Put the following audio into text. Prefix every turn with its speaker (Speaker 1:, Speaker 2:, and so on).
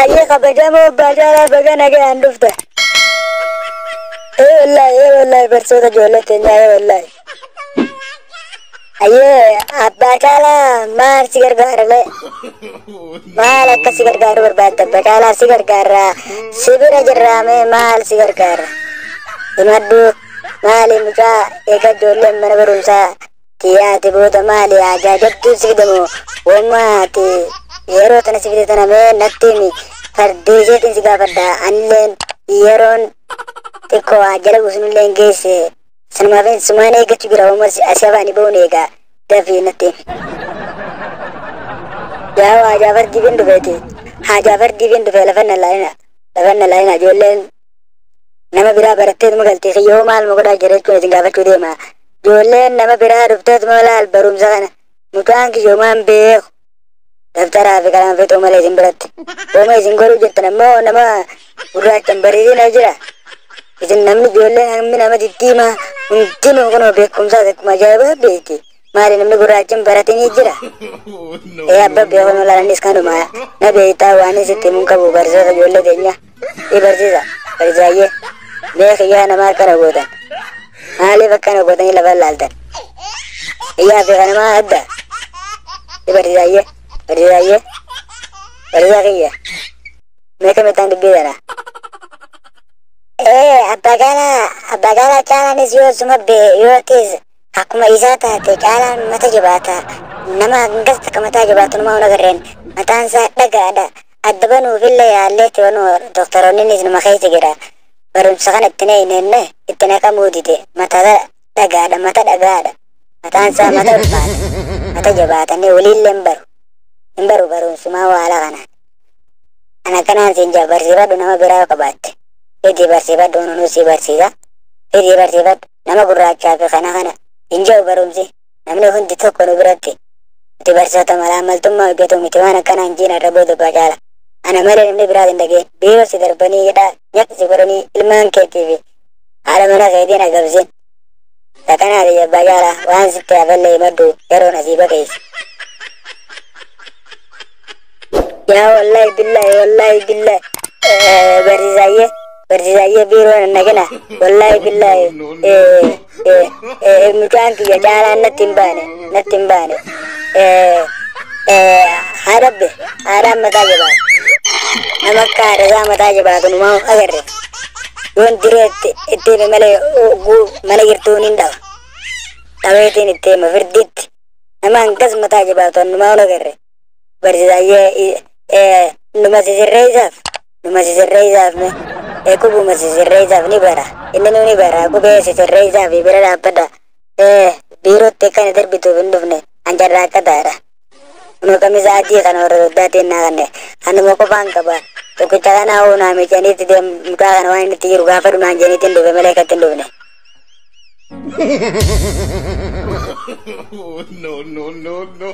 Speaker 1: Ayyee kabajamoo abbaa caalaa baga nagaan dhufta. Ee wallaahi, ee wallaahi, barsiisota ijoollee teenyaa, ee wallaahi. Ayyee abbaa caalaa, maal si gargaarale? Maal akka si gargaaru barbaadda? Abbaa caalaa, si gargaara, si bira jirraame, maal si gargaara? Himadhu, maali mucaa eega ijoolleen mana barumsaa tiyyaati booda maali haajaa jabduu si fidamu? Wammaati yeroo tana si fide tana mee natti himi, fardeeseetiin si gaafadha. Anilleen yeroon xiqqoo waa jala buusunilleen geesse, sanumaaf sumaan eeggachuu jira. Wamma asii afaanii ba'uun eegaa, dafii natti himi. Yaa haajaa fardiifin dhufeeti, haajaa fardiifin dhufe. Lafanna laalina, lafanna laalina. Ijoolleen nama biraa baratteetuma galtee kiyyoo maal ma godhaa jira jechuun isin gaafachuu deema. Ijoolleen nama biraa dhufteetuma laal barumsa kana mucaan kiyyoomaan beeku daftaraa fi qalaan fixuu malee isin biratti. Wooma isin godhuu jirtan ammoo nama gurraachan bareedina jira. Isin namni ijoolleen hammi nama diddiimaa hundinuu kunoo beekumsaas akkuma ajaa'ibaa beekti. Maali namni gurraachin baratanii jira? Ee abba beekunoo laalanis kanuma na beektaa, waan sitti himuun qabu barsiisota ijoollee teenya. I barsiisa barsiisaayyee, mee kiyyaa nama akkana gootan, maaliif akkana gootanii lafa laaltan? Kiyyaa fi kanamaa adda. I barsiisaayyee, barsiisaayyee, barsiisaa kiyya, mee kamittaan dubbii tana? Ee abbaa caalaa, abbaa caalaa, caalaanis yoo suma bee yoo ta'es akkuma isaa taate, caalaan mata jabaata. Nama hangas takka mataa jabaatu numaa hin agarreen. Mataan isaa dhagaadha. Adda banuufillee yaalleetti wanuu doktoroonnis numa keessa jira. Barumsa kana itti neeyneenne itti naqamuu dide. Mata dhagaadha, mata dhagaadha. Mataan isaa mata ulfaata. Mata jabaatanii waliillee hin baru. Hin baru barumsumaa waala kanaan. Ana kanaan siin jaa, barsiifadhu nama biraa qabaatte. Fidii barsiifadhu, nunuu si barsiisa. Fidii barsiifadhu, nama gurraachaa fi kana kana hin jiru barumsi. Namni hundi tokko nu biratti. Nuti barsiisota malaamaltummaa hojjetu miti, waan akkana hin jiin irra booda abbaa caala. Ana malee namni biraa hin dhageen. Biiroo si darbanii hidhaa nyaata si godhanii ilmaan keetii fi haadha mana keetiin agabsin. Takanaati abbaa caalaa, waan sitti hafallee himadhu, yeroon asii baqeessi. Yaa wallaahi billaahi, wallaahi billaahi, barsiisaayyee, barsiisaayyee, biiroo nagina, wallaahi billaahi, mucaan kiyya caalaan natti hin baane, natti hin baane. Haadhabbe haadhaan mataa jabaatu, nama akka haadha isaa mataa jabaatu numaa agarre. Yoon diree itti hime malee mana jirtuun hin dhaba, dhabeetiin itti hima firditti. Nama hangas mataa jabaatu numaa agarre. Barsiisaayyee, numa sisirreessaaf, numa sisirreessaaf, mee qubuma sisirreessaaf ni bara, inni nu ni bara, qubee sisirreessaaf bira dhaabbadha. Biirootti akkana darbituuf hin dhufne, anjarraa akka taadha. Kunoo kamisa adii kana warra soddaatiin naa kanne, kanuma qofaan qaba. Tokkicha kana hoo naa miicaniitti deem, mucaa kana waan inni itti jiru gaafa dhumaan jeniitti hin dhufe malee akkatti hin dhufne.
Speaker 2: No, no, no, no.